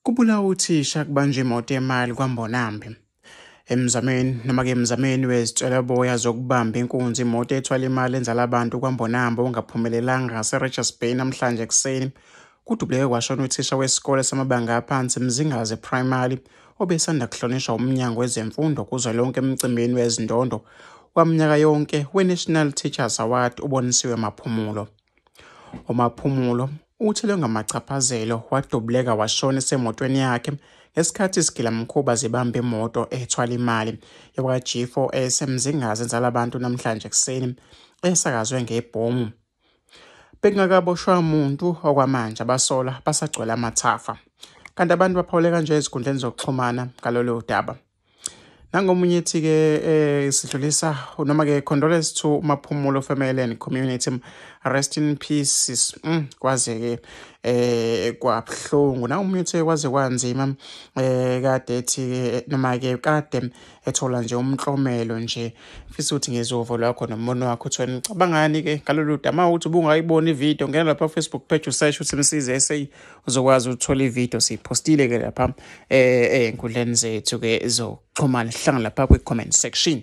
Kubulawa uthisha kubanjwa imoto yemali kwaMbonambi. Emzameni noma-ke emzameni wezitswelaboya zokubamba inkunzi imoto ethwala imali enzala abantu kwaMbonambi ongaphumelelanga ngase-Richards Bay namhlanje ekuseni, kudubuleke kwashona uthisha wesikole samabanga aphansi Mzingazi Primary obesanda kuhlonishwa umnyango wezemfundo kuzwelonke emcimbini wezindondo waminyaka yonke we-National Teachers Award ubonisiwe Maphumulo. UMaphumulo uthelwe ngamachaphazelo wadubuleka washona esemotweni yakhe ngesikhathi isigilamkhuba zibamba imoto ethwala imali yakwa-G4S eMzingazi enzala abantu namhlanje ekuseni esakazwe ngebhomu. Bekungakaboshwa muntu okwamanje, abasolwa basagcwele amathafa. Kanti abantu baphawule kanje ezinkundleni zokuxhumana ngalolu daba. Nangomunye ethi-ke sidlulisa noma-ke condolence to Maphumulo family and community, rest in peace. Kwaze-ke kwabuhlungu. Nangomunye uthi kwaze kwanzima, kade ethi noma-ke kade ethola nje umklomelo nje. Ngifisa ukuthi ngizwe uvo lwakho nombono wakho uthi wena ucabangani-ke ngalolu daba. Uma ukuthi ubungayiboni ividiyo, ngena lapha ku-Facebook page useshe uthi Msizi SA, uzokwazi ukuthola ividiyo siyiphostile-ke lapha ey'nkundleni zethu-ke zokuxhumana. Sihlangane lapha kwi-comment section.